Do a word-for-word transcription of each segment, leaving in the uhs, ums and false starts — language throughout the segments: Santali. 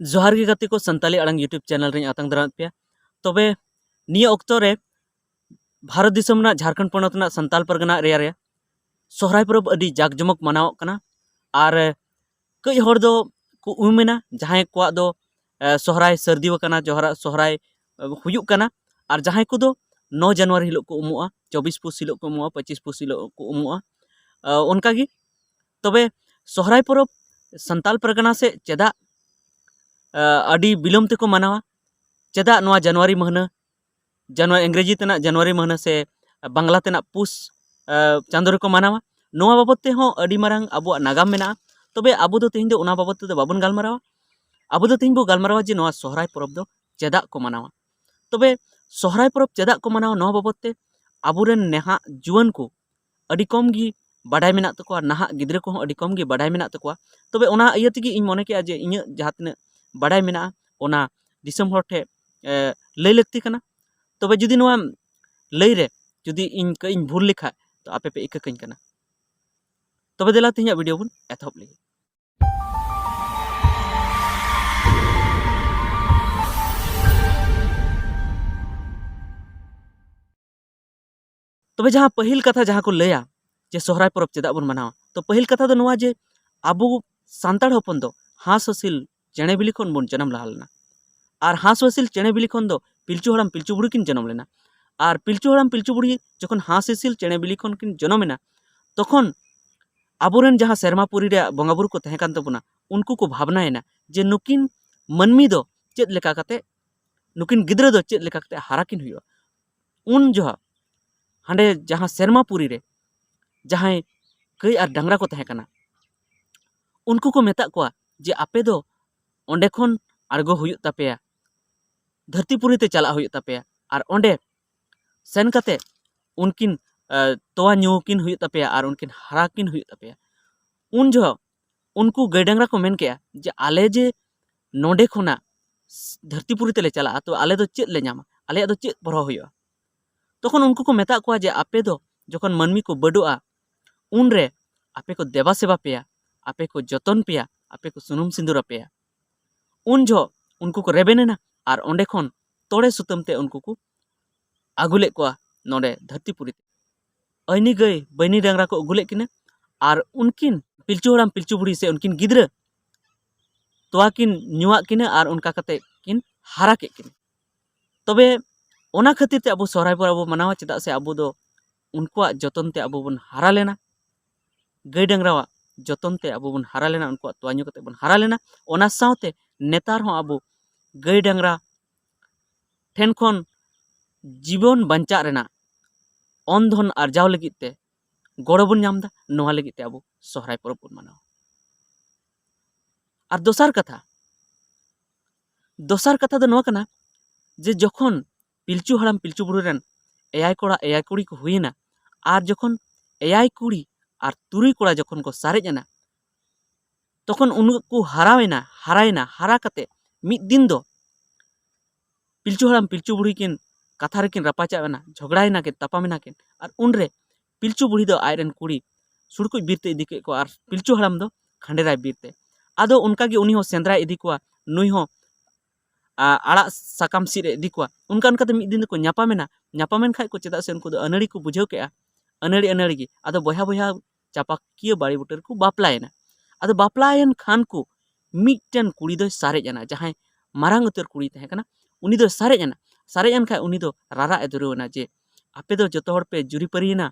ᱡᱚᱦᱟᱨ ᱜᱮ ᱜᱟᱛᱮ ᱠᱚ, ᱥᱟᱱᱛᱟᱞᱤ ᱟᱲᱟᱝ YouTube ᱪᱮᱱᱮᱞ ᱨᱮᱧ ᱟᱛᱟᱝ ᱫᱟᱨᱟᱢᱮᱫ ᱯᱮᱭᱟ᱾ ᱛᱚᱵᱮ ᱱᱤᱭᱟᱹ ᱚᱠᱛᱚ ᱨᱮ ᱵᱷᱟᱨᱚᱛ ᱫᱤᱥᱚᱢ ᱨᱮᱱᱟᱜ ᱡᱷᱟᱲᱠᱷᱚᱸᱰ ᱯᱚᱱᱚᱛ ᱨᱮᱱᱟᱜ ᱥᱟᱱᱛᱟᱞ ᱯᱟᱨᱜᱟᱱᱟ ᱮᱨᱤᱭᱟ ᱨᱮ ᱥᱚᱦᱨᱟᱭ ᱯᱚᱨᱚᱵᱽ ᱟᱹᱰᱤ ᱡᱟᱠ ᱡᱚᱢᱚᱠ ᱢᱟᱱᱟᱣᱚᱜ ᱠᱟᱱᱟ᱾ ᱟᱨ ᱠᱟᱹᱡ ᱦᱚᱲ ᱫᱚ ᱠᱚ ᱩᱢ ᱮᱱᱟ, ᱡᱟᱦᱟᱸᱭ ᱠᱚᱣᱟᱜ ᱫᱚ ᱥᱚᱦᱨᱟᱭ ᱥᱟᱹᱨᱫᱤ ᱟᱠᱟᱱᱟ, ᱡᱚᱦᱨᱟ ᱥᱚᱦᱨᱟᱭ ᱦᱩᱭᱩᱜ ᱠᱟᱱᱟ᱾ ᱟᱨ ᱡᱟᱦᱟᱸᱭ ᱠᱚᱫᱚ ᱱᱚ ᱡᱟᱱᱩᱣᱟᱨᱤ ᱦᱤᱞᱳᱜ ᱠᱚ ᱩᱢᱩᱜᱼᱟ, ᱪᱚᱵᱵᱤᱥ ᱯᱩᱥ ᱦᱤᱞᱳᱜ ᱠᱚ ᱩᱢᱩᱜᱼᱟ, ᱯᱚᱸᱪᱤᱥ ᱯᱩᱥ ᱦᱤᱞᱳᱜ ᱠᱚ ᱩᱢᱩᱜᱼᱟ᱾ ᱚᱱᱠᱟᱜᱮ ᱛᱚᱵᱮ ᱥᱚᱦᱨᱟᱭ ᱯᱚᱨᱚᱵᱽ ᱥᱟᱱᱛᱟᱞ ᱯᱟᱨᱜᱟᱱᱟ ᱥᱮᱫ ᱪᱮᱫᱟᱜ ᱟᱹᱰᱤ ᱵᱤᱞᱚᱢ ᱛᱮᱠᱚ ᱢᱟᱱᱟᱣᱟ? ᱪᱮᱫᱟᱜ ᱱᱚᱣᱟ ᱡᱟᱱᱩᱣᱟᱨᱤ ᱢᱟᱹᱦᱱᱟᱹ, ᱡᱟᱱᱩᱣᱟᱨᱤ, ᱤᱝᱨᱮᱡᱤ ᱛᱮᱱᱟᱜ ᱡᱟᱱᱩᱣᱟᱨᱤ ᱢᱟᱹᱦᱱᱟᱹ ᱥᱮ ᱵᱟᱝᱞᱟ ᱛᱮᱱᱟᱜ ᱯᱩᱥ ᱪᱟᱸᱫᱳ ᱨᱮᱠᱚ ᱢᱟᱱᱟᱣᱟ? ᱱᱚᱣᱟ ᱵᱟᱵᱚᱫ ᱛᱮᱦᱚᱸ ᱟᱹᱰᱤ ᱢᱟᱨᱟᱝ ᱟᱵᱚᱣᱟᱜ ᱱᱟᱜᱟᱢ ᱢᱮᱱᱟᱜᱼᱟ᱾ ᱛᱚᱵᱮ ᱟᱵᱚ ᱫᱚ ᱛᱮᱦᱮᱧ ᱫᱚ ᱚᱱᱟ ᱵᱟᱵᱚᱫ ᱛᱮᱫᱚ ᱵᱟᱵᱚᱱ ᱜᱟᱞᱢᱟᱨᱟᱣᱟ᱾ ᱟᱵᱚ ᱫᱚ ᱛᱮᱦᱮᱧ ᱵᱚ ᱜᱟᱞᱢᱟᱨᱟᱣᱟ ᱡᱮ ᱱᱚᱣᱟ ᱥᱚᱦᱨᱟᱭ ᱯᱚᱨᱚᱵᱽ ᱫᱚ ᱪᱮᱫᱟᱜ ᱠᱚ ᱢᱟᱱᱟᱣᱟ᱾ ᱛᱚᱵᱮ ᱥᱚᱦᱨᱟᱭ ᱯᱚᱨᱚᱵᱽ ᱪᱮᱫᱟᱜ ᱠᱚ ᱢᱟᱱᱟᱣᱟ, ᱱᱚᱣᱟ ᱵᱟᱵᱚᱫ ᱛᱮ ᱟᱵᱚᱨᱮᱱ ᱱᱟᱦᱟᱜ ᱡᱩᱣᱟᱹᱱ ᱠᱚ ᱟᱹᱰᱤ ᱠᱚᱢ ᱜᱮ ᱵᱟᱰᱟᱭ ᱢᱮᱱᱟᱜ ᱛᱟᱠᱚᱣᱟ, ᱱᱟᱦᱟᱜ ᱜᱤᱫᱽᱨᱟᱹ ᱠᱚᱦᱚᱸ ᱟᱹᱰᱤ ᱠᱚᱢ ᱜᱮ ᱵᱟᱰᱟᱭ ᱢᱮᱱᱟᱜ ᱛᱟᱠᱚᱣᱟ᱾ ᱛᱚᱵᱮ ᱚᱱᱟ ᱤᱭᱟᱹ ᱛᱮᱜᱮ ᱤᱧ ᱢᱚᱱᱮ ᱠᱮᱜᱼᱟ ᱡᱮ ᱤᱧᱟᱹᱜ ᱡᱟᱦᱟᱸ ᱛᱤᱱᱟᱹᱜ ᱵᱟᱰᱟᱭ ᱢᱮᱱᱟᱜᱼᱟ, ᱚᱱᱟ ᱫᱤᱥᱚᱢ ᱦᱚᱲ ᱴᱷᱮᱱ ᱞᱟᱹᱭ ᱞᱟᱹᱠᱛᱤ ᱠᱟᱱᱟ᱾ ᱛᱚᱵᱮ ᱡᱩᱫᱤ ᱱᱚᱣᱟ ᱞᱟᱹᱭ ᱨᱮ ᱡᱩᱫᱤ ᱤᱧ ᱠᱟᱹᱡ ᱤᱧ ᱵᱷᱩᱞ ᱞᱮᱠᱷᱟᱡ, ᱛᱚ ᱟᱯᱮ ᱯᱮ ᱤᱠᱟᱹ ᱠᱟᱹᱧ ᱠᱟᱱᱟ᱾ ᱛᱚᱵᱮ ᱫᱮᱞᱟ ᱛᱮᱦᱮᱧᱟᱜ ᱵᱷᱤᱰᱤᱭᱳ ᱵᱚᱱ ᱮᱛᱚᱦᱚᱵ ᱞᱮᱜᱮ᱾ ᱛᱚᱵᱮ ᱡᱟᱦᱟᱸ ᱯᱟᱹᱦᱤᱞ ᱠᱟᱛᱷᱟ ᱡᱟᱦᱟᱸ ᱠᱚ ᱞᱟᱹᱭᱟ ᱡᱮ ᱥᱚᱦᱨᱟᱭ ᱯᱚᱨᱚᱵᱽ ᱪᱮᱫᱟᱜ ᱵᱚᱱ ᱢᱟᱱᱟᱣᱟ, ᱛᱚ ᱯᱟᱹᱦᱤᱞ ᱠᱟᱛᱷᱟ ᱫᱚ ᱱᱚᱣᱟ ᱡᱮ ᱟᱵᱚ ᱥᱟᱱᱛᱟᱲ ᱦᱚᱯᱚᱱ ᱫᱚ ᱦᱟᱸᱥ ᱦᱟᱹᱥᱤᱞ ᱪᱮᱬᱮ ᱵᱤᱞᱤ ᱠᱷᱚᱱ ᱵᱚᱱ ᱡᱟᱱᱟᱢ ᱞᱟᱦᱟ ᱞᱮᱱᱟ᱾ ᱟᱨ ᱦᱟᱸᱥ ᱦᱟᱹᱥᱤᱞ ᱪᱮᱬᱮ ᱵᱤᱞᱤ ᱠᱷᱚᱱ ᱫᱚ ᱯᱤᱞᱪᱩ ᱦᱟᱲᱟᱢ ᱯᱤᱞᱪᱩ ᱵᱩᱲᱦᱤ ᱠᱤᱱ ᱡᱟᱱᱟᱢ ᱞᱮᱱᱟ᱾ ᱟᱨ ᱯᱤᱞᱪᱩ ᱦᱟᱲᱟᱢ ᱯᱤᱞᱪᱩ ᱵᱩᱲᱦᱤ ᱡᱚᱠᱷᱚᱱ ᱦᱟᱸᱥ ᱦᱟᱹᱥᱤᱞ ᱪᱮᱬᱮ ᱵᱤᱞᱤ ᱠᱷᱚᱱ ᱠᱤᱱ ᱡᱟᱱᱟᱢ ᱮᱱᱟ, ᱛᱚᱠᱷᱚᱱ ᱟᱵᱚᱨᱮᱱ ᱡᱟᱦᱟᱸ ᱥᱮᱨᱢᱟ ᱯᱩᱨᱤ ᱨᱮᱭᱟᱜ ᱵᱚᱸᱜᱟ ᱵᱩᱨᱩ ᱠᱚ ᱛᱟᱦᱮᱸ ᱠᱟᱱ ᱛᱟᱵᱚᱱᱟ, ᱩᱱᱠᱩ ᱠᱚ ᱵᱷᱟᱵᱽᱱᱟᱭᱮᱱᱟ ᱡᱮ ᱱᱩᱠᱤᱱ ᱢᱟᱹᱱᱢᱤ ᱫᱚ ᱪᱮᱫ ᱞᱮᱠᱟ ᱠᱟᱛᱮ, ᱱᱩᱠᱤᱱ ᱜᱤᱫᱽᱨᱟᱹ ᱫᱚ ᱪᱮᱫ ᱞᱮᱠᱟ ᱠᱟᱛᱮ ᱦᱟᱨᱟ ᱠᱤᱱ ᱦᱩᱭᱩᱜᱼᱟ᱾ ᱩᱱ ᱡᱚᱦᱚᱜ ᱦᱟᱸᱰᱮ ᱡᱟᱦᱟᱸ ᱥᱮᱨᱢᱟ ᱯᱩᱨᱤ ᱨᱮ ᱡᱟᱦᱟᱸᱭ ᱜᱟᱹᱭ ᱟᱨ ᱰᱟᱝᱨᱟ ᱠᱚ ᱛᱟᱦᱮᱸ ᱠᱟᱱᱟ, ᱩᱱᱠᱩ ᱠᱚ ᱢᱮᱛᱟᱜ ᱠᱚᱣᱟ ᱡᱮ ᱟᱯᱮ ᱫᱚ ᱚᱸᱰᱮ ᱠᱷᱚᱱ ᱟᱬᱜᱚ ᱦᱩᱭᱩᱜ ᱛᱟᱯᱮᱭᱟ, ᱫᱷᱟᱹᱨᱛᱤ ᱯᱩᱨᱤ ᱛᱮ ᱪᱟᱞᱟᱜ ᱦᱩᱭᱩᱜ ᱛᱟᱯᱮᱭᱟ, ᱟᱨ ᱚᱸᱰᱮ ᱥᱮᱱ ᱠᱟᱛᱮ ᱩᱱᱠᱤᱱ, ᱮ, ᱛᱚᱣᱟ ᱧᱩ ᱠᱤᱱ ᱦᱩᱭᱩᱜ ᱛᱟᱯᱮᱭᱟ ᱟᱨ ᱩᱱᱠᱤᱱ ᱦᱟᱨᱟ ᱠᱤᱱ ᱦᱩᱭᱩᱜ ᱛᱟᱯᱮᱭᱟ᱾ ᱩᱱ ᱡᱚᱦᱚᱜ ᱩᱱᱠᱩ ᱜᱟᱹᱭ ᱰᱟᱝᱨᱟ ᱠᱚ ᱢᱮᱱ ᱠᱮᱜᱼᱟ ᱡᱮ ᱟᱞᱮ ᱡᱮ ᱱᱚᱰᱮ ᱠᱷᱚᱱᱟᱜ ᱫᱷᱟᱹᱨᱛᱤ ᱯᱩᱨᱤ ᱛᱮᱞᱮ ᱪᱟᱞᱟᱜᱼᱟ, ᱛᱚ ᱟᱞᱮ ᱫᱚ ᱪᱮᱫ ᱞᱮ ᱧᱟᱢᱟ? ᱟᱞᱮᱭᱟᱜ ᱫᱚ ᱪᱮᱫ ᱯᱚᱨᱦᱚ ᱦᱩᱭᱩᱜᱼᱟ? ᱛᱚᱠᱷᱚᱱ ᱩᱱᱠᱩ ᱠᱚ ᱢᱮᱛᱟᱜ ᱠᱚᱣᱟ ᱡᱮ ᱟᱯᱮ ᱫᱚ ᱡᱚᱠᱷᱚᱱ ᱢᱟᱹᱱᱢᱤ ᱠᱚ ᱵᱟᱹᱰᱚᱜᱼᱟ, ᱩᱱᱨᱮ ᱟᱯᱮ ᱠᱚ ᱫᱮᱵᱟ ᱥᱮᱵᱟ ᱯᱮᱭᱟ, ᱟᱯᱮ ᱠᱚ ᱡᱚᱛᱚᱱ ᱯᱮᱭᱟ, ᱟᱯᱮ ᱠᱚ ᱥᱩᱱᱩᱢ ᱥᱤᱸᱫᱩᱨ ᱟᱯᱮᱭᱟ᱾ ᱩᱱ ᱡᱚᱦᱚᱜ ᱩᱱᱠᱩ ᱠᱚ ᱨᱮᱵᱮᱱ ᱮᱱᱟ ᱟᱨ ᱚᱸᱰᱮ ᱠᱷᱚᱱ ᱛᱚᱲᱮ ᱥᱩᱛᱟᱹᱢ ᱛᱮ ᱩᱱᱠᱩ ᱠᱚ ᱟᱹᱜᱩ ᱞᱮᱫ ᱠᱚᱣᱟ ᱱᱚᱰᱮ ᱫᱷᱟᱹᱨᱛᱤᱯᱩᱨᱤ ᱛᱮ᱾ ᱟᱹᱭᱱᱤ ᱜᱟᱹᱭ ᱵᱟᱹᱭᱱᱤ ᱰᱟᱝᱨᱟ ᱠᱚ ᱟᱹᱜᱩ ᱞᱮᱫ ᱠᱤᱱᱟ ᱟᱨ ᱩᱱᱠᱤᱱ ᱯᱤᱞᱪᱩ ᱦᱟᱲᱟᱢ ᱯᱤᱞᱪᱩ ᱵᱩᱲᱦᱤ ᱥᱮ ᱩᱱᱠᱤᱱ ᱜᱤᱫᱽᱨᱟᱹ ᱛᱚᱣᱟ ᱠᱤᱱ ᱧᱩᱣᱟᱜ ᱠᱤᱱᱟ ᱟᱨ ᱚᱱᱠᱟ ᱠᱟᱛᱮ ᱠᱤᱱ ᱦᱟᱨᱟ ᱠᱮᱫ ᱠᱤᱱᱟ᱾ ᱛᱚᱵᱮ ᱚᱱᱟ ᱠᱷᱟᱹᱛᱤᱨ ᱛᱮ ᱟᱵᱚ ᱥᱚᱦᱨᱟᱭ ᱯᱚᱨᱚᱵᱽ ᱵᱚ ᱢᱟᱱᱟᱣᱟ, ᱪᱮᱫᱟᱜ ᱥᱮ ᱟᱵᱚ ᱫᱚ ᱩᱱᱠᱩᱣᱟᱜ ᱡᱚᱛᱚᱱ ᱛᱮ ᱟᱵᱚ ᱵᱚᱱ ᱦᱟᱨᱟ ᱞᱮᱱᱟ, ᱜᱟᱹᱭ ᱰᱟᱝᱨᱟᱣᱟᱜ ᱡᱚᱛᱚᱱ ᱛᱮ ᱟᱵᱚ ᱵᱚᱱ ᱦᱟᱨᱟ ᱞᱮᱱᱟ, ᱩᱱᱠᱩᱣᱟᱜ ᱛᱚᱣᱟ ᱧᱩ ᱠᱟᱛᱮ ᱵᱚᱱ ᱦᱟᱨᱟ ᱞᱮᱱᱟ᱾ ᱚᱱᱟ ᱥᱟᱶᱛᱮ ᱱᱮᱛᱟᱨ ᱦᱚᱸ ᱟᱵᱚ ᱜᱟᱹᱭ ᱰᱟᱝᱨᱟ ᱴᱷᱮᱱ ᱠᱷᱚᱱ ᱡᱤᱵᱚᱱ ᱵᱟᱧᱪᱟᱜ ᱨᱮᱱᱟᱜ ᱚᱱ ᱫᱷᱚᱱ ᱟᱨᱡᱟᱣ ᱞᱟᱹᱜᱤᱫ ᱛᱮ ᱜᱚᱲᱚ ᱵᱚᱱ ᱧᱟᱢ ᱮᱫᱟ, ᱱᱚᱣᱟ ᱞᱟᱹᱜᱤᱫ ᱛᱮ ᱟᱵᱚ ᱥᱚᱦᱨᱟᱭ ᱯᱚᱨᱚᱵᱽ ᱵᱚᱱ ᱢᱟᱱᱟᱣᱟ᱾ ᱟᱨ ᱫᱚᱥᱟᱨ ᱠᱟᱛᱷᱟ, ᱫᱚᱥᱟᱨ ᱠᱟᱛᱷᱟ ᱫᱚ ᱱᱚᱣᱟ ᱠᱟᱱᱟ ᱡᱮ ᱡᱚᱠᱷᱚᱱ ᱯᱤᱞᱪᱩ ᱦᱟᱲᱟᱢ ᱯᱤᱞᱪᱩ ᱵᱩᱲᱦᱤ ᱨᱮᱱ ᱮᱭᱟᱭ ᱠᱚᱲᱟ ᱮᱭᱟᱭ ᱠᱩᱲᱤ ᱠᱚ ᱦᱩᱭᱮᱱᱟ ᱟᱨ ᱡᱚᱠᱷᱚᱱ ᱮᱭᱟᱭ ᱠᱩᱲᱤ ᱟᱨ ᱛᱩᱨᱩᱭ ᱠᱚᱲᱟ ᱡᱚᱠᱷᱚᱱ ᱠᱚ ᱥᱟᱨᱮᱡ ᱮᱱᱟ, ᱛᱚᱠᱷᱚᱱ ᱩᱱᱠᱩ ᱠᱚ ᱦᱟᱨᱟᱣᱮᱱᱟ, ᱦᱟᱨᱟᱭᱮᱱᱟ, ᱦᱟᱨᱟ ᱠᱟᱛᱮ ᱢᱤᱫ ᱫᱤᱱ ᱫᱚ ᱯᱤᱞᱪᱩ ᱦᱟᱲᱟᱢ ᱯᱤᱞᱪᱩ ᱵᱩᱲᱦᱤ ᱠᱤᱱ ᱠᱟᱛᱷᱟ ᱨᱮᱠᱤᱱ ᱨᱟᱯᱟᱪᱟᱜ ᱮᱱᱟ, ᱡᱷᱚᱜᱽᱲᱟᱭᱮᱱᱟ ᱠᱤᱱ, ᱛᱟᱯᱟᱢ ᱮᱱᱟ ᱠᱤᱱ᱾ ᱟᱨ ᱩᱱᱨᱮ ᱯᱤᱞᱪᱩ ᱵᱩᱲᱦᱤ ᱫᱚ ᱟᱡᱨᱮᱱ ᱠᱩᱲᱤ ᱥᱩᱲᱠᱩᱡ ᱵᱤᱨ ᱛᱮ ᱤᱫᱤ ᱠᱮᱫ ᱠᱚᱣᱟ ᱟᱨ ᱯᱤᱞᱪᱩ ᱦᱟᱲᱟᱢ ᱫᱚ ᱠᱷᱟᱸᱰᱮᱨᱟᱭ ᱵᱤᱨ ᱛᱮ᱾ ᱟᱫᱚ ᱚᱱᱠᱟᱜᱮ ᱩᱱᱤ ᱦᱚᱸ ᱥᱮᱸᱫᱽᱨᱟᱭ ᱤᱫᱤ ᱠᱚᱣᱟ, ᱱᱩᱭ ᱦᱚᱸ ᱟ, ᱟᱲᱟᱜ ᱥᱟᱠᱟᱢ ᱥᱤᱫ ᱮ ᱤᱫᱤ ᱠᱚᱣᱟ᱾ ᱚᱱᱠᱟ ᱚᱱᱠᱟᱛᱮ ᱢᱤᱫ ᱫᱤᱱ ᱫᱚᱠᱚ ᱧᱟᱯᱟᱢᱮᱱᱟ᱾ ᱧᱟᱯᱟᱢᱮᱱ ᱠᱷᱟᱡ ᱠᱚ, ᱪᱮᱫᱟᱜ ᱥᱮ ᱩᱱᱠᱩ ᱫᱚ ᱟᱹᱱᱟᱹᱲᱤ ᱠᱚ ᱵᱩᱡᱷᱟᱹᱣ ᱠᱮᱜᱼᱟ, ᱟᱹᱱᱟᱹᱲᱤ ᱟᱹᱱᱟᱹᱲᱤ ᱜᱮ᱾ ᱟᱫᱚ ᱵᱚᱭᱦᱟ ᱵᱚᱭᱦᱟ ᱪᱟᱯᱟᱠᱤᱭᱟᱹ ᱵᱟᱲᱮ ᱵᱩᱴᱟᱹ ᱨᱮᱠᱚ ᱵᱟᱯᱞᱟᱭᱮᱱᱟ᱾ ᱟᱫᱚ ᱵᱟᱯᱞᱟᱭᱮᱱ ᱠᱷᱟᱱ ᱠᱚ ᱢᱤᱫᱴᱮᱱ ᱠᱩᱲᱤ ᱫᱚᱭ ᱥᱟᱨᱮᱡ ᱮᱱᱟ, ᱡᱟᱦᱟᱸᱭ ᱢᱟᱨᱟᱝ ᱩᱛᱟᱹᱨ ᱠᱩᱲᱤᱭ ᱛᱟᱦᱮᱸ ᱠᱟᱱᱟ, ᱩᱱᱤ ᱫᱚᱭ ᱥᱟᱨᱮᱡ ᱮᱱᱟ᱾ ᱥᱟᱨᱮᱡ ᱮᱱ ᱠᱷᱟᱡ ᱩᱱᱤ ᱫᱚ ᱨᱟᱨᱟᱜ ᱮ ᱫᱷᱩᱨᱟᱹᱣ ᱮᱱᱟ ᱡᱮ, "ᱟᱯᱮ ᱫᱚ ᱡᱚᱛᱚ ᱦᱚᱲ ᱯᱮ ᱡᱩᱨᱤᱯᱟᱹᱨᱤᱭᱮᱱᱟ,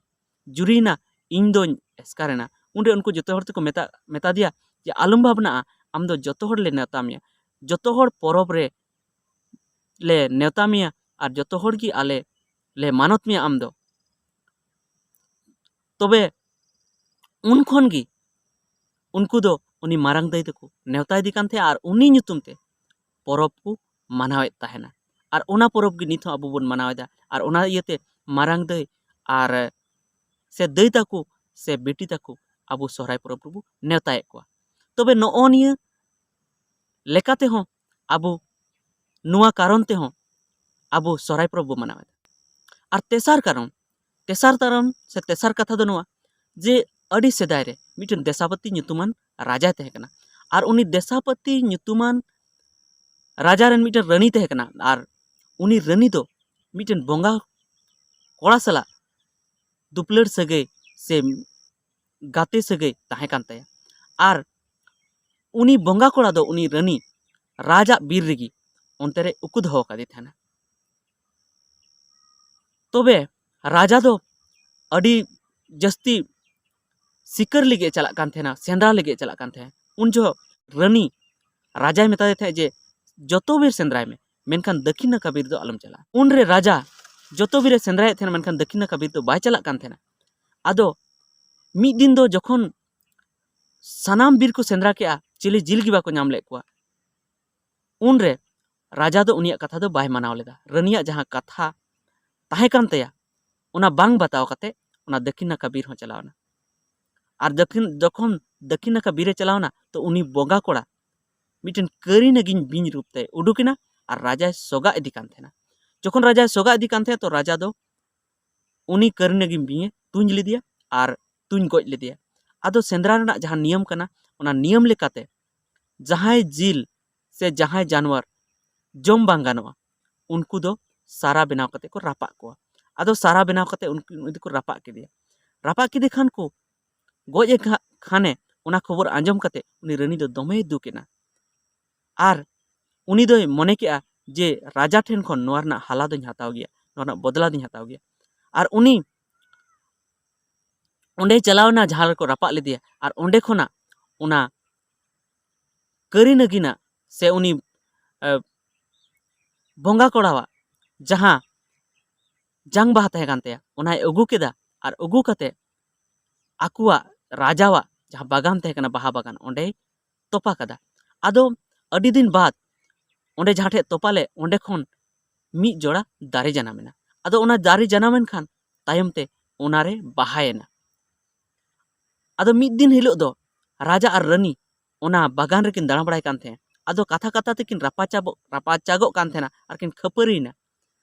ᱡᱩᱨᱤᱭᱮᱱᱟ, ᱤᱧ ᱫᱚᱧ ᱮᱥᱠᱟᱨ ᱮᱱᱟ᱾" ᱩᱱᱨᱮ ᱩᱱᱠᱩ ᱡᱚᱛᱚ ᱦᱚᱲ ᱛᱮᱠᱚ ᱢᱮᱛᱟ, ᱢᱮᱛᱟ ᱫᱮᱭᱟ ᱡᱮ, "ᱟᱞᱚᱢ ᱵᱷᱟᱵᱽᱱᱟᱜᱼᱟ, ᱟᱢ ᱫᱚ ᱡᱚᱛᱚ ᱦᱚᱲ ᱞᱮ ᱱᱮᱣᱛᱟ ᱢᱮᱭᱟ, ᱡᱚᱛᱚ ᱦᱚᱲ ᱯᱚᱨᱚᱵᱽ ᱨᱮ ᱞᱮ ᱱᱮᱣᱛᱟ ᱢᱮᱭᱟ ᱟᱨ ᱡᱚᱛᱚ ᱦᱚᱲ ᱜᱮ ᱟᱞᱮ ᱞᱮ ᱢᱟᱱᱚᱛ ᱢᱮᱭᱟ ᱟᱢ ᱫᱚ᱾" ᱛᱚᱵᱮ ᱩᱱ ᱠᱷᱚᱱ ᱜᱮ ᱩᱱᱠᱩ ᱫᱚ ᱩᱱᱤ ᱢᱟᱨᱟᱝ ᱫᱟᱹᱭ ᱫᱚᱠᱚ ᱱᱮᱣᱛᱟ ᱤᱫᱤ ᱠᱟᱱ ᱛᱟᱦᱮᱸᱜᱼᱟ ᱟᱨ ᱩᱱᱤ ᱧᱩᱛᱩᱢ ᱛᱮ ᱯᱚᱨᱚᱵᱽ ᱠᱚ ᱢᱟᱱᱟᱣᱮᱫ ᱛᱟᱦᱮᱱᱟ᱾ ᱟᱨ ᱚᱱᱟ ᱯᱚᱨᱚᱵᱽ ᱜᱮ ᱱᱤᱛ ᱦᱚᱸ ᱟᱵᱚ ᱵᱚᱱ ᱢᱟᱱᱟᱣ ᱮᱫᱟ᱾ ᱟᱨ ᱚᱱᱟ ᱤᱭᱟᱹᱛᱮ ᱢᱟᱨᱟᱝ ᱫᱟᱹᱭ ᱟᱨ ᱥᱮ ᱫᱟᱹᱭ ᱛᱟᱠᱚ ᱥᱮ ᱵᱤᱴᱤ ᱛᱟᱠᱚ ᱟᱵᱚ ᱥᱚᱦᱨᱟᱭ ᱯᱚᱨᱚᱵᱽ ᱨᱮᱵᱚ ᱱᱮᱣᱛᱟᱭᱮᱫ ᱠᱚᱣᱟ᱾ ᱛᱚᱵᱮ ᱱᱚᱜᱼᱚ ᱱᱤᱭᱟᱹ ᱞᱮᱠᱟ ᱛᱮᱦᱚᱸ ᱟᱵᱚ ᱱᱚᱣᱟ ᱠᱟᱨᱚᱱ ᱛᱮᱦᱚᱸ ᱟᱵᱚ ᱥᱚᱦᱨᱟᱭ ᱯᱚᱨᱚᱵᱽ ᱵᱚ ᱢᱟᱱᱟᱣᱮᱫᱟ᱾ ᱟᱨ ᱛᱮᱥᱟᱨ ᱠᱟᱨᱚᱱ, ᱛᱮᱥᱟᱨ ᱠᱟᱨᱚᱱ ᱥᱮ ᱛᱮᱥᱟᱨ ᱠᱟᱛᱷᱟ ᱫᱚ ᱱᱚᱣᱟ ᱡᱮ ᱟᱹᱰᱤ ᱥᱮᱫᱟᱭ ᱨᱮ ᱢᱤᱫᱴᱮᱱ ᱫᱮᱥᱟᱯᱟᱹᱛᱤ ᱧᱩᱛᱩᱢᱟᱱ ᱨᱟᱡᱟᱭ ᱛᱟᱦᱮᱸ ᱠᱟᱱᱟ᱾ ᱟᱨ ᱩᱱᱤ ᱫᱮᱥᱟᱯᱟᱹᱛᱤ ᱧᱩᱛᱩᱢᱟᱱ ᱨᱟᱡᱟ ᱨᱮᱱ ᱢᱤᱫᱴᱮᱱ ᱨᱟᱹᱱᱤ ᱛᱟᱦᱮᱸ ᱠᱟᱱᱟ, ᱟᱨ ᱩᱱᱤ ᱨᱟᱹᱱᱤ ᱫᱚ ᱢᱤᱫᱴᱮᱱ ᱵᱚᱸᱜᱟ ᱠᱚᱲᱟ ᱥᱟᱞᱟᱜ ᱫᱩᱯᱞᱟᱹᱲ ᱥᱟᱹᱜᱟᱹᱭ ᱥᱮ ᱜᱟᱛᱮ ᱥᱟᱹᱜᱟᱹᱭ ᱛᱟᱦᱮᱸ ᱠᱟᱱ ᱛᱟᱭᱟ᱾ ᱟᱨ ᱩᱱᱤ ᱵᱚᱸᱜᱟ ᱠᱚᱲᱟ ᱫᱚ ᱩᱱᱤ ᱨᱟᱹᱱᱤ ᱨᱟᱡᱽ ᱟᱜ ᱵᱤᱨ ᱨᱮᱜᱮ ᱚᱱᱛᱮ ᱨᱮ ᱩᱠᱩ ᱫᱚᱦᱚ ᱟᱠᱟᱫᱮ ᱛᱟᱦᱮᱱᱟ᱾ ᱛᱚᱵᱮ ᱨᱟᱡᱟ ᱫᱚ ᱟᱹᱰᱤ ᱡᱟᱹᱥᱛᱤ ᱥᱤᱠᱟᱹᱨ ᱞᱟᱹᱜᱤᱫ ᱮ ᱪᱟᱞᱟᱜ ᱠᱟᱱ ᱛᱟᱦᱮᱱᱟ, ᱥᱮᱸᱫᱽᱨᱟ ᱞᱟᱹᱜᱤᱫ ᱮ ᱪᱟᱞᱟᱜ ᱠᱟᱱ ᱛᱟᱦᱮᱸᱱᱟ᱾ ᱩᱱ ᱡᱚᱦᱚᱜ ᱨᱟᱹᱱᱤ ᱨᱟᱡᱟᱭ ᱢᱮᱛᱟᱫᱮ ᱛᱟᱦᱮᱸᱫ ᱡᱮ, "ᱡᱚᱛᱚ ᱵᱤᱨ ᱥᱮᱸᱫᱽᱨᱟᱭ ᱢᱮ, ᱢᱮᱱᱠᱷᱟᱱ ᱫᱟᱹᱠᱷᱤᱱ ᱱᱟᱠᱷᱟ ᱵᱤᱨ ᱫᱚ ᱟᱞᱚᱢ ᱪᱟᱞᱟᱜᱼᱟ᱾" ᱩᱱᱨᱮ ᱨᱟᱡᱟ ᱡᱚᱛᱚ ᱵᱤᱨ ᱮ ᱥᱮᱸᱫᱽᱨᱟᱭᱮᱫ ᱛᱟᱦᱮᱱᱟ, ᱢᱮᱱᱠᱷᱟᱱ ᱫᱟᱹᱠᱷᱤᱱ ᱱᱟᱠᱷᱟ ᱵᱤᱨ ᱫᱚ ᱵᱟᱭ ᱪᱟᱞᱟᱜ ᱠᱟᱱ ᱛᱟᱦᱮᱱᱟ᱾ ᱟᱫᱚ ᱢᱤᱫ ᱫᱤᱱ ᱫᱚ ᱡᱚᱠᱷᱚᱱ ᱥᱟᱱᱟᱢ ᱵᱤᱨ ᱠᱚ ᱥᱮᱸᱫᱽᱨᱟ ᱠᱮᱜᱼᱟ, ᱪᱤᱞᱤ ᱡᱤᱞ ᱜᱮ ᱵᱟᱠᱚ ᱧᱟᱢ ᱞᱮᱫ ᱠᱚᱣᱟ᱾ ᱩᱱᱨᱮ ᱨᱟᱡᱟ ᱫᱚ ᱩᱱᱤᱭᱟᱜ ᱠᱟᱛᱷᱟ ᱫᱚ ᱵᱟᱭ ᱢᱟᱱᱟᱣ ᱞᱮᱫᱟ᱾ ᱨᱟᱹᱱᱤᱭᱟᱜ ᱡᱟᱦᱟᱸ ᱠᱟᱛᱷᱟ ᱛᱟᱦᱮᱸ ᱠᱟᱱ ᱛᱟᱭᱟ, ᱚᱱᱟ ᱵᱟᱝ ᱵᱟᱛᱟᱣ ᱠᱟᱛᱮ ᱚᱱᱟ ᱫᱟᱹᱠᱷᱤᱱ ᱱᱟᱠᱷᱟ ᱵᱤᱨ ᱦᱚᱸ ᱪᱟᱞᱟᱣ ᱮᱱᱟ᱾ ᱟᱨ ᱫᱟᱹᱠᱷᱤᱱ, ᱡᱚᱠᱷᱚᱱ ᱫᱟᱹᱠᱷᱤᱱ ᱱᱟᱠᱷᱟ ᱵᱤᱨ ᱮ ᱪᱟᱞᱟᱣ ᱮᱱᱟ, ᱛᱚ ᱩᱱᱤ ᱵᱚᱸᱜᱟ ᱠᱚᱲᱟ ᱢᱤᱫᱴᱮᱱ ᱠᱟᱹᱨᱤ ᱱᱟᱹᱜᱤᱱ ᱵᱤᱧ ᱨᱩᱯ ᱛᱮ ᱩᱰᱩᱠ ᱮᱱᱟ ᱟᱨ ᱨᱟᱡᱟᱭ ᱥᱚᱜᱟ ᱤᱫᱤ ᱠᱟᱱ ᱛᱟᱦᱮᱱᱟ᱾ ᱡᱚᱠᱷᱚᱱ ᱨᱟᱡᱟᱭ ᱥᱚᱜᱟ ᱤᱫᱤ ᱠᱟᱱ ᱛᱟᱦᱮᱸᱫ, ᱛᱚ ᱨᱟᱡᱟ ᱫᱚ ᱩᱱᱤ ᱠᱟᱹᱨᱤ ᱱᱟᱹᱜᱤᱱ ᱵᱤᱧᱮ ᱛᱩᱧ ᱞᱮᱫᱮᱭᱟ ᱟᱨ ᱛᱩᱧ ᱜᱚᱡ ᱞᱮᱫᱮᱭᱟ᱾ ᱟᱫᱚ ᱥᱮᱸᱫᱽᱨᱟ ᱨᱮᱱᱟᱜ ᱡᱟᱦᱟᱸ ᱱᱤᱭᱚᱢ ᱠᱟᱱᱟ, ᱚᱱᱟ ᱱᱤᱭᱚᱢ ᱞᱮᱠᱟᱛᱮ ᱡᱟᱦᱟᱸᱭ ᱡᱤᱞ ᱥᱮ ᱡᱟᱦᱟᱸᱭ ᱡᱟᱱᱣᱟᱨ ᱡᱚᱢ ᱵᱟᱝ ᱜᱟᱱᱚᱜᱼᱟ, ᱩᱱᱠᱩ ᱫᱚ ᱥᱟᱨᱟ ᱵᱮᱱᱟᱣ ᱠᱟᱛᱮ ᱠᱚ ᱨᱟᱯᱟᱜ ᱠᱚᱣᱟ᱾ ᱟᱫᱚ ᱥᱟᱨᱟ ᱵᱮᱱᱟᱣ ᱠᱟᱛᱮ ᱩᱱᱠᱩ, ᱩᱱᱤ ᱫᱚᱠᱚ ᱨᱟᱯᱟᱜ ᱠᱮᱫᱮᱭᱟ᱾ ᱨᱟᱯᱟᱜ ᱠᱮᱫᱮ ᱠᱷᱟᱱ ᱠᱚ ᱜᱚᱡ ᱮ ᱠᱷᱟ-, ᱠᱷᱟᱱᱮ, ᱚᱱᱟ ᱠᱷᱚᱵᱚᱨ ᱟᱸᱡᱚᱢ ᱠᱟᱛᱮ ᱩᱱᱤ ᱨᱟᱹᱱᱤ ᱫᱚ ᱫᱚᱢᱮᱭ ᱫᱩᱠ ᱮᱱᱟ᱾ ᱟᱨ ᱩᱱᱤ ᱫᱚᱭ ᱢᱚᱱᱮ ᱠᱮᱜᱼᱟ ᱡᱮ, "ᱨᱟᱡᱟ ᱴᱷᱮᱱ ᱠᱷᱚᱱ ᱱᱚᱣᱟ ᱨᱮᱱᱟᱜ ᱦᱟᱞᱟ ᱫᱚᱧ ᱦᱟᱛᱟᱣ ᱜᱮᱭᱟ, ᱱᱚᱣᱟ ᱨᱮᱱᱟᱜ ᱵᱚᱫᱞᱟ ᱫᱚᱧ ᱦᱟᱛᱟᱣ ᱜᱮᱭᱟ᱾" ᱟᱨ ᱩᱱᱤ ᱚᱸᱰᱮᱭ ᱪᱟᱞᱟᱣ ᱮᱱᱟ, ᱡᱟᱦᱟᱸ ᱨᱮᱠᱚ ᱨᱟᱯᱟᱜ ᱞᱮᱫᱮᱭᱟ, ᱟᱨ ᱚᱸᱰᱮ ᱠᱷᱚᱱᱟᱜ ᱚᱱᱟ ᱠᱟᱹᱨᱤ ᱱᱟᱹᱜᱤᱱᱟᱜ ᱥᱮ ᱩᱱᱤ, ᱮ, ᱵᱚᱸᱜᱟ ᱠᱚᱲᱟᱣᱟᱜ ᱡᱟᱦᱟᱸ ᱡᱟᱝ ᱵᱟᱦᱟ ᱛᱟᱦᱮᱸ ᱠᱟᱱ ᱛᱟᱭᱟ, ᱚᱱᱟᱭ ᱟᱹᱜᱩ ᱠᱮᱫᱟ᱾ ᱟᱨ ᱟᱹᱜᱩ ᱠᱟᱛᱮ ᱟᱠᱚᱣᱟᱜ ᱨᱟᱡᱟᱣᱟᱜ ᱡᱟᱦᱟᱸ ᱵᱟᱜᱟᱱ ᱛᱟᱦᱮᱸ ᱠᱟᱱᱟ, ᱵᱟᱦᱟ ᱵᱟᱜᱟᱱ, ᱚᱸᱰᱮᱭ ᱛᱚᱯᱟ ᱠᱟᱫᱟ᱾ ᱟᱫᱚ ᱟᱹᱰᱤ ᱫᱤᱱ ᱵᱟᱫ ᱚᱸᱰᱮ ᱡᱟᱦᱟᱸ ᱴᱷᱮᱡ ᱛᱚᱯᱟ ᱞᱮᱫ, ᱚᱸᱰᱮ ᱠᱷᱚᱱ ᱢᱤᱫ ᱡᱚᱲᱟ ᱫᱟᱨᱮ ᱡᱟᱱᱟᱢ ᱮᱱᱟ᱾ ᱟᱫᱚ ᱚᱱᱟ ᱫᱟᱨᱮ ᱡᱟᱱᱟᱢ ᱮᱱ ᱠᱷᱟᱱ ᱛᱟᱭᱚᱢ ᱛᱮ ᱚᱱᱟᱨᱮ ᱵᱟᱦᱟᱭᱮᱱᱟ᱾ ᱟᱫᱚ ᱢᱤᱫ ᱫᱤᱱ ᱦᱤᱞᱳᱜ ᱫᱚ ᱨᱟᱡᱟ ᱟᱨ ᱨᱟᱹᱱᱤ ᱚᱱᱟ ᱵᱟᱜᱟᱱ ᱨᱮᱠᱤᱱ ᱫᱟᱬᱟ ᱵᱟᱲᱟᱭ ᱠᱟᱱ ᱛᱟᱦᱮᱸᱫ᱾ ᱟᱫᱚ ᱠᱟᱛᱷᱟ ᱠᱟᱛᱷᱟ ᱛᱮᱠᱤᱱ ᱨᱟᱯᱟᱪᱟᱵᱚᱜ-, ᱨᱟᱯᱟᱪᱟᱜᱚᱜ ᱠᱟᱱ ᱛᱟᱦᱮᱱᱟ ᱟᱨ ᱠᱤᱱ ᱠᱷᱟᱹᱯᱟᱹᱨᱤᱭᱮᱱᱟ᱾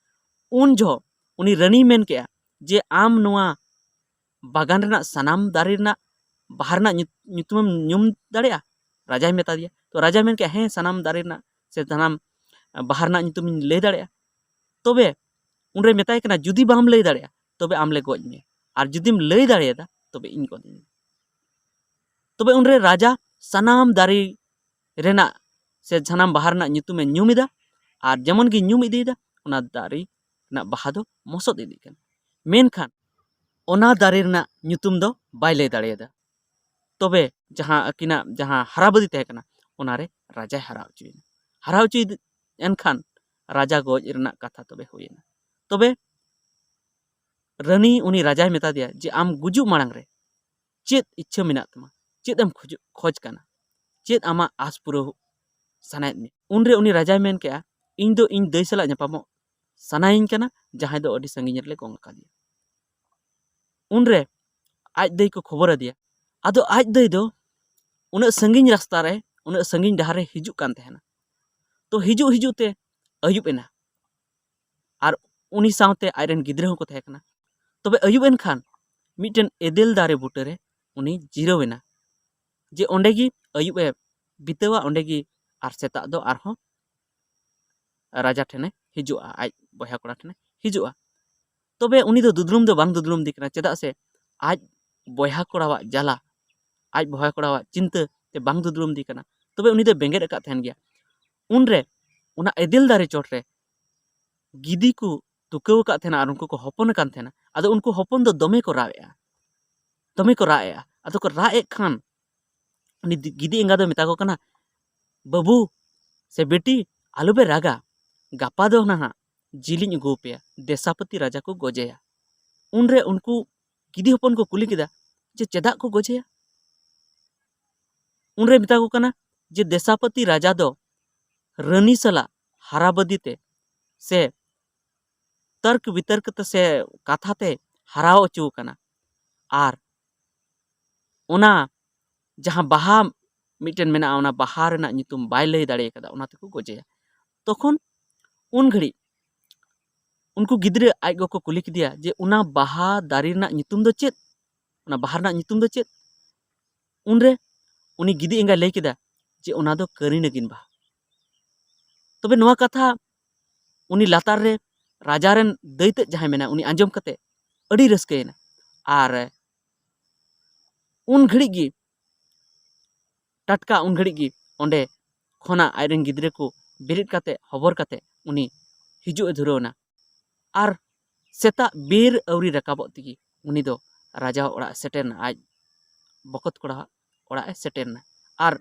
ᱩᱱ ᱡᱚᱦᱚᱜ ᱩᱱᱤ ᱨᱟᱹᱱᱤᱭ ᱢᱮᱱ ᱠᱮᱜᱼᱟ ᱡᱮ, "ᱟᱢ ᱱᱚᱣᱟ ᱵᱟᱜᱟᱱ ᱨᱮᱱᱟᱜ ᱥᱟᱱᱟᱢ ᱫᱟᱨᱮ ᱨᱮᱱᱟᱜ ᱵᱟᱦᱟ ᱨᱮᱱᱟᱜ ᱧᱩᱛ-, ᱧᱩᱛᱩᱢᱮᱢ ᱧᱩᱢ ᱫᱟᱲᱮᱭᱟᱜᱼᱟ?" ᱨᱟᱡᱟᱭ ᱢᱮᱛᱟ ᱫᱮᱭᱟ᱾ ᱛᱚ ᱨᱟᱡᱟᱭ ᱢᱮᱱ ᱠᱮᱜᱼᱟ, "ᱦᱮᱸ, ᱥᱟᱱᱟᱢ ᱫᱟᱨᱮ ᱨᱮᱱᱟᱜ ᱥᱮ ᱥᱟᱱᱟᱢ ᱵᱟᱦᱟ ᱨᱮᱱᱟᱜ ᱧᱩᱛᱩᱢ ᱤᱧ ᱞᱟᱹᱭ ᱫᱟᱲᱮᱭᱟᱜᱼᱟ? ᱛᱚᱵᱮ ᱩᱱᱨᱮ ᱢᱮᱛᱟᱭ ᱠᱟᱱᱟ, ᱡᱩᱫᱤ ᱵᱟᱢ ᱞᱟᱹᱭ ᱫᱟᱲᱮᱭᱟᱜᱼᱟ, ᱛᱚᱵᱮ ᱟᱢ ᱞᱮ ᱜᱚᱡ ᱢᱮᱭᱟ, ᱟᱨ ᱡᱩᱫᱤᱢ ᱞᱟᱹᱭ ᱫᱟᱲᱮᱭᱟᱫᱟ, ᱛᱚᱵᱮ ᱤᱧ ᱜᱚᱡ ᱢᱮᱭᱟ᱾ ᱛᱚᱵᱮ ᱩᱱᱨᱮ ᱨᱟᱡᱟ ᱥᱟᱱᱟᱢ ᱫᱟᱨᱮ ᱨᱮᱱᱟᱜ ᱥᱮ ᱥᱟᱱᱟᱢ ᱵᱟᱦᱟ ᱨᱮᱱᱟᱜ ᱧᱩᱛᱩᱢᱮ ᱧᱩᱢ ᱮᱫᱟ, ᱟᱨ ᱡᱮᱢᱚᱱ ᱜᱮ ᱧᱩᱢ ᱤᱫᱤᱭᱮᱫᱟ, ᱚᱱᱟ ᱫᱟᱨᱮ ᱨᱮᱱᱟᱜ ᱵᱟᱦᱟ ᱫᱚ ᱢᱚᱥᱚᱫ ᱤᱫᱤᱜ ᱠᱟᱱᱟ᱾ ᱢᱮᱱᱠᱷᱟᱱ ᱚᱱᱟ ᱫᱟᱨᱮ ᱨᱮᱱᱟᱜ ᱧᱩᱛᱩᱢ ᱫᱚ ᱵᱟᱭ ᱞᱟᱹᱭ ᱫᱟᱲᱮᱭᱟᱫᱟ᱾ ᱛᱚᱵᱮ ᱡᱟᱦᱟᱸ ᱟᱹᱠᱤᱱᱟᱜ ᱡᱟᱦᱟᱸ ᱦᱟᱨᱟᱵᱟᱹᱫᱤ ᱛᱟᱦᱮᱸ ᱠᱟᱱᱟ, ᱚᱱᱟᱨᱮ ᱨᱟᱡᱟᱭ ᱦᱟᱨᱟ ᱦᱚᱪᱚᱭᱮᱱᱟ᱾ ᱦᱟᱨᱟ ᱦᱚᱪᱚᱭᱮᱱ ᱠᱷᱟᱱ ᱨᱟᱡᱟ ᱜᱚᱡ ᱨᱮᱱᱟᱜ ᱠᱟᱛᱷᱟ ᱛᱚᱵᱮ ᱦᱩᱭᱮᱱᱟ᱾ ᱛᱚᱵᱮ ᱨᱟᱹᱱᱤ ᱩᱱᱤ ᱨᱟᱡᱟᱭ ᱢᱮᱛᱟ ᱫᱮᱭᱟ ᱡᱮ, "ᱟᱢ ᱜᱩᱡᱩᱜ ᱢᱟᱲᱟᱝ ᱨᱮ ᱪᱮᱫ ᱤᱪᱪᱷᱟᱹ ᱢᱮᱱᱟᱜ ᱛᱟᱢᱟ? ᱪᱮᱫ ᱮᱢ ᱠᱷᱚᱡᱚᱜ, ᱠᱷᱚᱡᱽ ᱠᱟᱱᱟ? ᱪᱮᱫ ᱟᱢᱟᱜ ᱟᱥ ᱯᱩᱨᱟᱹᱣ ᱥᱟᱱᱟᱭᱮᱫ ᱢᱮᱭᱟ?" ᱩᱱᱨᱮ ᱩᱱᱤ ᱨᱟᱡᱟᱭ ᱢᱮᱱ ᱠᱮᱜᱼᱟ, "ᱤᱧ ᱫᱚ ᱤᱧ ᱫᱟᱹᱭ ᱥᱟᱞᱟᱜ ᱧᱟᱯᱟᱢᱚᱜ ᱥᱟᱱᱟᱭᱤᱧ ᱠᱟᱱᱟ, ᱡᱟᱦᱟᱸᱭ ᱫᱚ ᱟᱹᱰᱤ ᱥᱟᱺᱜᱤᱧ ᱨᱮᱞᱮ ᱜᱚᱝ ᱟᱠᱟᱫᱮᱭᱟ᱾" ᱩᱱᱨᱮ ᱟᱡ ᱫᱟᱹᱭ ᱠᱚ ᱠᱷᱚᱵᱚᱨ ᱟᱫᱮᱭᱟ᱾ ᱟᱫᱚ ᱟᱡ ᱫᱟᱹᱭ ᱫᱚ ᱩᱱᱟᱹᱜ ᱥᱟᱺᱜᱤᱧ ᱨᱟᱥᱛᱟ ᱨᱮ, ᱩᱱᱟᱹᱜ ᱥᱟᱺᱜᱤᱧ ᱰᱟᱦᱟᱨ ᱨᱮ ᱦᱤᱡᱩᱜ ᱠᱟᱱ ᱛᱟᱦᱮᱱᱟ᱾ ᱛᱚ ᱦᱤᱡᱩᱜ ᱦᱤᱡᱩᱜ ᱛᱮ ᱟᱹᱭᱩᱵ ᱮᱱᱟ, ᱟᱨ ᱩᱱᱤ ᱥᱟᱶᱛᱮ ᱟᱡᱨᱮᱱ ᱜᱤᱫᱽᱨᱟᱹ ᱦᱚᱸᱠᱚ ᱛᱟᱦᱮᱸ ᱠᱟᱱᱟ᱾ ᱛᱚᱵᱮ ᱟᱹᱭᱩᱵ ᱮᱱ ᱠᱷᱟᱱ ᱢᱤᱫᱴᱮᱱ ᱮᱫᱮᱞ ᱫᱟᱨᱮ ᱵᱩᱴᱟᱹᱨᱮ ᱩᱱᱤ ᱡᱤᱨᱟᱹᱣ ᱮᱱᱟ, ᱡᱮ ᱚᱸᱰᱮ ᱜᱮ ᱟᱹᱭᱩᱵ ᱮ ᱵᱤᱛᱟᱹᱣᱟ, ᱚᱸᱰᱮ ᱜᱮ ᱟᱨ ᱥᱮᱛᱟᱜ ᱫᱚ ᱟᱨᱦᱚᱸ ᱨᱟᱡᱟ ᱴᱷᱮᱱᱮ ᱦᱤᱡᱩᱜᱼᱟ, ᱟᱡ ᱵᱚᱭᱦᱟ ᱠᱚᱲᱟ ᱴᱷᱮᱱᱮ ᱦᱤᱡᱩᱜᱼᱟ᱾ ᱛᱚᱵᱮ ᱩᱱᱤ ᱫᱚ ᱫᱩᱫᱽᱨᱩᱢ ᱫᱚ ᱵᱟᱝ ᱫᱩᱫᱽᱨᱩᱢ ᱫᱮ ᱠᱟᱱᱟ, ᱪᱮᱫᱟᱜ ᱥᱮ ᱟᱡ ᱵᱚᱭᱦᱟ ᱠᱚᱲᱟᱣᱟᱜ ᱡᱟᱞᱟ, ᱟᱡ ᱵᱚᱭᱦᱟ ᱠᱚᱲᱟᱣᱟᱜ ᱪᱤᱱᱛᱟᱹ ᱛᱮ ᱵᱟᱝ ᱫᱩᱫᱽᱨᱩᱢ ᱫᱮ ᱠᱟᱱᱟ᱾ ᱛᱚᱵᱮ ᱩᱱᱤ ᱫᱚ ᱵᱮᱸᱜᱮᱫ ᱟᱠᱟᱫ ᱛᱟᱦᱮᱱ ᱜᱮᱭᱟ᱾ ᱩᱱᱨᱮ ᱚᱱᱟ ᱮᱫᱮᱞ ᱫᱟᱨᱮ ᱪᱚᱴ ᱨᱮ ᱜᱤᱫᱤ ᱠᱚ ᱛᱩᱠᱟᱹᱣ ᱟᱠᱟᱫ ᱛᱟᱦᱮᱱᱟ ᱟᱨ ᱩᱱᱠᱩ ᱠᱚ ᱦᱚᱯᱚᱱ ᱟᱠᱟᱱ ᱛᱟᱦᱮᱱᱟ᱾ ᱟᱫᱚ ᱩᱱᱠᱩ ᱦᱚᱯᱚᱱ ᱫᱚ ᱫᱚᱢᱮ ᱠᱚ ᱨᱟᱜ ᱮᱜᱼᱟ, ᱫᱚᱢᱮ ᱠᱚ ᱨᱟᱜ ᱮᱜᱼᱟ᱾ ᱟᱫᱚ ᱠᱚ ᱨᱟᱜ ᱮᱫ ᱠᱷᱟᱱ ᱩᱱᱤ ᱫᱤ-, ᱜᱤᱫᱤ ᱮᱸᱜᱟ ᱫᱚ ᱢᱮᱛᱟ ᱠᱚ ᱠᱟᱱᱟ, "ᱵᱟᱹᱵᱩ ᱥᱮ ᱵᱤᱴᱤ, ᱟᱞᱚᱯᱮ ᱨᱟᱜᱟ, ᱜᱟᱯᱟ ᱫᱚ ᱱᱟᱦᱟᱜ ᱡᱤᱞᱤᱧ ᱟᱹᱜᱩ ᱟᱯᱮᱭᱟ, ᱫᱮᱥᱟᱯᱟᱹᱛᱤ ᱨᱟᱡᱟ ᱠᱚ ᱜᱚᱡᱮᱭᱟ᱾" ᱩᱱᱨᱮ ᱩᱱᱠᱩ ᱜᱤᱫᱤ ᱦᱚᱯᱚᱱ ᱠᱚ ᱠᱩᱞᱤ ᱠᱮᱫᱟ ᱡᱮ, "ᱪᱮᱫᱟᱜ ᱠᱚ ᱜᱚᱡᱮᱭᱟ?" ᱩᱱᱨᱮ ᱢᱮᱛᱟ ᱠᱚ ᱠᱟᱱᱟ ᱡᱮ, "ᱫᱮᱥᱟᱯᱟᱹᱛᱤ ᱨᱟᱡᱟ ᱫᱚ ᱨᱟᱹᱱᱤ ᱥᱟᱞᱟᱜ ᱦᱟᱨᱟᱵᱟᱹᱫᱤ ᱛᱮ ᱥᱮ ᱛᱚᱨᱠ ᱵᱤᱛᱚᱨᱠ ᱛᱮ ᱥᱮ ᱠᱟᱛᱷᱟ ᱛᱮ ᱦᱟᱨᱟᱣ ᱦᱚᱪᱚ ᱟᱠᱟᱱᱟ, ᱟᱨ ᱚᱱᱟ ᱡᱟᱦᱟᱸ ᱵᱟᱦᱟ ᱢᱤᱫᱴᱮᱱ ᱢᱮᱱᱟᱜᱼᱟ, ᱚᱱᱟ ᱵᱟᱦᱟ ᱨᱮᱱᱟᱜ ᱧᱩᱛᱩᱢ ᱵᱟᱭ ᱞᱟᱹᱭ ᱫᱟᱲᱮ ᱠᱟᱫᱟ, ᱚᱱᱟ ᱛᱮᱠᱚ ᱜᱚᱡᱮᱭᱟ᱾" ᱛᱚᱠᱷᱚᱱ ᱩᱱ ᱜᱷᱟᱹᱲᱤᱡ ᱩᱱᱠᱩ ᱜᱤᱫᱽᱨᱟᱹ ᱟᱡ ᱜᱚ ᱠᱚ ᱠᱩᱞᱤ ᱠᱮᱫᱮᱭᱟ ᱡᱮ, "ᱚᱱᱟ ᱵᱟᱦᱟ ᱫᱟᱨᱮ ᱨᱮᱱᱟᱜ ᱧᱩᱛᱩᱢ ᱫᱚ ᱪᱮᱫ? ᱚᱱᱟ ᱵᱟᱦᱟ ᱨᱮᱱᱟᱜ ᱧᱩᱛᱩᱢ ᱫᱚ ᱪᱮᱫ?" ᱩᱱᱨᱮ ᱩᱱᱤ ᱜᱤᱫᱤ ᱮᱸᱜᱟᱭ ᱞᱟᱹᱭ ᱠᱮᱫᱟ ᱡᱮ, "ᱚᱱᱟ ᱫᱚ ᱠᱟᱹᱨᱤ ᱱᱟᱹᱜᱤᱱ ᱵᱟᱦᱟ᱾" ᱛᱚᱵᱮ ᱱᱚᱣᱟ ᱠᱟᱛᱷᱟ ᱩᱱᱤ ᱞᱟᱛᱟᱨ ᱨᱮ ᱨᱟᱡᱟ ᱨᱮᱱ ᱫᱟᱹᱭ ᱛᱮᱫ ᱡᱟᱦᱟᱸᱭ ᱢᱮᱱᱟᱭ, ᱩᱱᱤ ᱟᱸᱡᱚᱢ ᱠᱟᱛᱮ ᱟᱹᱰᱤ ᱨᱟᱹᱥᱠᱟᱹᱭᱮᱱᱟ᱾ ᱟᱨ ᱩᱱ ᱜᱷᱟᱹᱲᱤᱡ ᱜᱮ ᱴᱟᱴᱠᱟ ᱩᱱ ᱜᱷᱟᱹᱲᱤᱡ ᱜᱮ ᱚᱸᱰᱮ ᱠᱷᱚᱱᱟᱜ ᱟᱡ ᱨᱮᱱ ᱜᱤᱫᱽᱨᱟᱹ ᱠᱚ ᱵᱮᱨᱮᱫ ᱠᱟᱛᱮ, ᱦᱚᱵᱚᱨ ᱠᱟᱛᱮ ᱩᱱᱤ ᱦᱤᱡᱩᱜ ᱮ ᱫᱷᱩᱨᱟᱹᱣ ᱮᱱᱟ᱾ ᱟᱨ ᱥᱮᱛᱟᱜ ᱵᱮᱨ ᱟᱹᱣᱨᱤ ᱨᱟᱠᱟᱵᱚᱜ ᱛᱮᱜᱮ ᱩᱱᱤ ᱫᱚ ᱨᱟᱡᱟᱣᱟᱜ ᱚᱲᱟᱜ ᱮ ᱥᱮᱴᱮᱨ ᱮᱱᱟ, ᱟᱡ ᱵᱚᱠᱚᱛ ᱠᱚᱲᱟᱣᱟᱜ ᱚᱲᱟᱜ ᱮ ᱥᱮᱴᱮᱨ ᱮᱱᱟ᱾ ᱟᱨ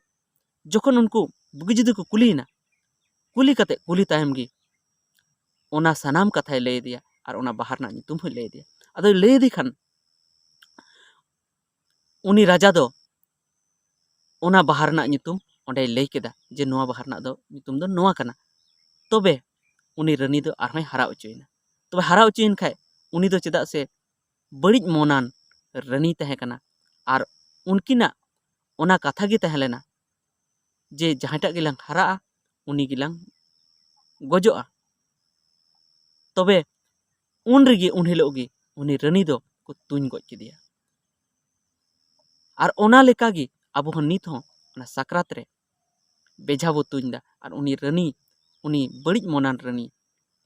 ᱡᱚᱠᱷᱚᱱ ᱩᱱᱠᱩ ᱵᱩᱜᱤ ᱡᱩᱫᱟᱹ ᱠᱚ ᱠᱩᱞᱤᱭᱮᱱᱟ, ᱠᱩᱞᱤ ᱠᱟᱛᱮ, ᱠᱩᱞᱤ ᱛᱟᱭᱚᱢ ᱜᱮ ᱚᱱᱟ ᱥᱟᱱᱟᱢ ᱠᱟᱛᱷᱟᱭ ᱞᱟᱹᱭ ᱟᱫᱮᱭᱟ ᱟᱨ ᱚᱱᱟ ᱵᱟᱦᱟ ᱨᱮᱱᱟᱜ ᱧᱩᱛᱩᱢ ᱦᱚᱸᱭ ᱞᱟᱹᱭ ᱟᱫᱮᱭᱟ᱾ ᱟᱫᱚᱭ ᱞᱟᱹᱭ ᱟᱫᱮ ᱠᱷᱟᱱ ᱩᱱᱤ ᱨᱟᱡᱟ ᱫᱚ ᱚᱱᱟ ᱵᱟᱦᱟ ᱨᱮᱱᱟᱜ ᱧᱩᱛᱩᱢ ᱚᱸᱰᱮᱭ ᱞᱟᱹᱭ ᱠᱮᱫᱟ ᱡᱮ ᱱᱚᱣᱟ ᱵᱟᱦᱟ ᱨᱮᱱᱟᱜ ᱫᱚ ᱧᱩᱛᱩᱢ ᱫᱚ ᱱᱚᱣᱟ ᱠᱟᱱᱟ᱾ ᱛᱚᱵᱮ ᱩᱱᱤ ᱨᱟᱹᱱᱤ ᱫᱚ ᱟᱨᱦᱚᱸᱭ ᱦᱟᱨᱟ ᱚᱪᱚᱭᱮᱱᱟ᱾ ᱛᱚᱵᱮ ᱦᱟᱨᱟ ᱚᱪᱚᱭᱮᱱ ᱠᱷᱟᱡ ᱩᱱᱤ ᱫᱚ ᱪᱮᱫᱟᱜ ᱥᱮ ᱵᱟᱹᱲᱤᱡ ᱢᱚᱱᱟᱱ ᱨᱟᱹᱱᱤ ᱛᱟᱦᱮᱸ ᱠᱟᱱᱟ᱾ ᱟᱨ ᱩᱱᱠᱤᱱᱟᱜ ᱚᱱᱟ ᱠᱟᱛᱷᱟ ᱜᱮ ᱛᱟᱦᱮᱸ ᱞᱮᱱᱟ ᱡᱮ ᱡᱟᱦᱟᱸᱭᱴᱟᱜ ᱜᱮᱞᱟᱝ ᱦᱟᱨᱟᱜᱼᱟ, ᱩᱱᱤ ᱜᱮᱞᱟᱝ ᱜᱚᱡᱚᱜᱼᱟ᱾ ᱛᱚᱵᱮ ᱩᱱ ᱨᱮᱜᱮ, ᱩᱱ ᱦᱤᱞᱳᱜ ᱜᱮ ᱩᱱᱤ ᱨᱟᱹᱱᱤ ᱫᱚ ᱠᱚ ᱛᱩᱧ ᱜᱚᱡ ᱠᱮᱫᱮᱭᱟ᱾ ᱟᱨ ᱚᱱᱟ ᱞᱮᱠᱟᱜᱮ ᱟᱵᱚ ᱦᱚᱸ ᱱᱤᱛ ᱦᱚᱸ ᱚᱱᱟ ᱥᱟᱠᱨᱟᱛ ᱨᱮ ᱵᱮᱡᱷᱟ ᱵᱚ ᱛᱩᱧ ᱫᱟ ᱟᱨ ᱩᱱᱤ ᱨᱟᱹᱱᱤ, ᱩᱱᱤ ᱵᱟᱹᱲᱤᱡ ᱢᱚᱱᱟᱱ ᱨᱟᱹᱱᱤ,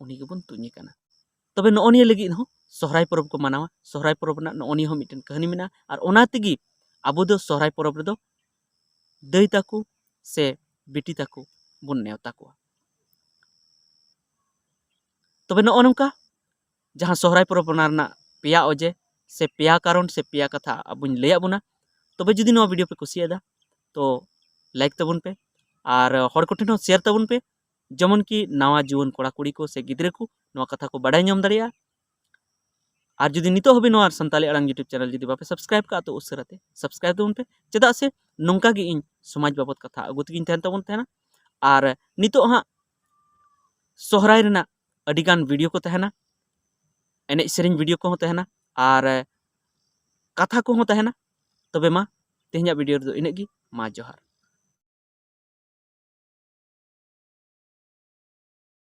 ᱩᱱᱤ ᱜᱮᱵᱚᱱ ᱛᱩᱧᱮ ᱠᱟᱱᱟ᱾ ᱛᱚᱵᱮ ᱱᱚᱜᱼᱚ ᱱᱤᱭᱟᱹ ᱞᱟᱹᱜᱤᱫ ᱦᱚᱸ ᱥᱚᱦᱨᱟᱭ ᱯᱚᱨᱚᱵᱽ ᱠᱚ ᱢᱟᱱᱟᱣᱟ᱾ ᱥᱚᱦᱨᱟᱭ ᱯᱚᱨᱚᱵᱽ ᱨᱮᱱᱟᱜ ᱱᱚᱜᱼᱚ ᱱᱤᱭᱟᱹ ᱦᱚᱸ ᱢᱤᱫᱴᱮᱱ ᱠᱟᱹᱦᱱᱤ ᱢᱮᱱᱟᱜᱼᱟ᱾ ᱟᱨ ᱚᱱᱟ ᱛᱮᱜᱮ ᱟᱵᱚ ᱫᱚ ᱥᱚᱦᱨᱟᱭ ᱯᱚᱨᱚᱵᱽ ᱨᱮᱫᱚ ᱫᱟᱹᱭ ᱛᱟᱠᱚ ᱥᱮ ᱵᱤᱴᱤ ᱛᱟᱠᱚ ᱵᱚᱱ ᱱᱮᱣᱛᱟ ᱠᱚᱣᱟ᱾ ᱛᱚᱵᱮ ᱱᱚᱜᱼᱚ ᱱᱚᱝᱠᱟ ᱡᱟᱦᱟᱸ ᱥᱚᱦᱨᱟᱭ ᱯᱚᱨᱚᱵᱽ, ᱚᱱᱟ ᱨᱮᱱᱟᱜ ᱯᱮᱭᱟ ᱚᱡᱮ ᱥᱮ ᱯᱮᱭᱟ ᱠᱟᱨᱚᱱ ᱥᱮ ᱯᱮᱭᱟ ᱠᱟᱛᱷᱟ ᱟᱵᱚᱧ ᱞᱟᱹᱭᱟᱫ ᱵᱚᱱᱟ᱾ ᱛᱚᱵᱮ ᱡᱩᱫᱤ ᱱᱚᱣᱟ ᱵᱷᱤᱰᱤᱭᱳ ᱯᱮ ᱠᱩᱥᱤᱭᱟᱫᱟ, ᱛᱚ ᱞᱟᱭᱤᱠ ᱛᱟᱵᱚᱱ ᱯᱮ ᱟᱨ ᱦᱚᱲ ᱠᱚᱴᱷᱮᱱ ᱦᱚᱸ ᱥᱮᱭᱟᱨ ᱛᱟᱵᱚᱱ ᱯᱮ, ᱡᱮᱢᱚᱱ ᱠᱤ ᱱᱟᱣᱟ ᱡᱩᱣᱟᱹᱱ ᱠᱚᱲᱟ ᱠᱩᱲᱤ ᱠᱚ ᱥᱮ ᱜᱤᱫᱽᱨᱟᱹ ᱠᱚ ᱱᱚᱣᱟ ᱠᱟᱛᱷᱟ ᱠᱚ ᱵᱟᱰᱟᱭ ᱧᱟᱢ ᱫᱟᱲᱮᱭᱟᱜᱼᱟ᱾ ᱟᱨ ᱡᱩᱫᱤ ᱱᱤᱛᱚᱜ ᱦᱟᱹᱵᱤᱡ ᱱᱚᱣᱟ ᱥᱟᱱᱛᱟᱞᱤ ᱟᱲᱟᱝ YouTube ᱪᱮᱱᱮᱞ ᱡᱩᱫᱤ ᱵᱟᱯᱮ ᱥᱟᱵᱥᱠᱨᱟᱭᱤᱵ ᱠᱟᱜᱼᱟ, ᱛᱚ ᱩᱥᱟᱹᱨᱟ ᱛᱮ ᱥᱟᱵᱥᱠᱨᱟᱭᱤᱵ ᱛᱟᱵᱚᱱ ᱯᱮ, ᱪᱮᱫᱟᱜ ᱥᱮ ᱱᱚᱝᱠᱟ ᱜᱮ ᱤᱧ ᱥᱚᱢᱟᱡᱽ ᱵᱟᱵᱚᱛ ᱠᱟᱛᱷᱟ ᱟᱹᱜᱩ ᱛᱮᱜᱤᱧ ᱛᱟᱦᱮᱱ ᱛᱟᱵᱚᱱ ᱛᱟᱦᱮᱱᱟ᱾ ᱟᱨ ᱱᱤᱛᱚᱜ ᱦᱟᱸᱜ ᱥᱚᱦᱨᱟᱭ ᱨᱮᱱᱟᱜ ᱟᱹᱰᱤᱜᱟᱱ ᱵᱷᱤᱰᱤᱭᱳ ᱠᱚ ᱛᱟᱦᱮᱱᱟ, ᱮᱱᱮᱡ ᱥᱮᱨᱮᱧ ᱵᱷᱤᱰᱤᱭᱳ ᱠᱚᱦᱚᱸ ᱛᱟᱦᱮᱱᱟ ᱟᱨ ᱠᱟᱛᱷᱟ ᱠᱚᱦᱚᱸ ᱛᱟᱦᱮᱱᱟ᱾ ᱛᱚᱵᱮ ᱢᱟ ᱛᱮᱦᱮᱧᱟᱜ ᱵᱷᱤᱰᱤᱭᱳ ᱨᱮᱫᱚ ᱤᱱᱟᱹᱜ ᱜᱮ᱾ ᱢᱟ ᱡᱚᱦᱟᱨ᱾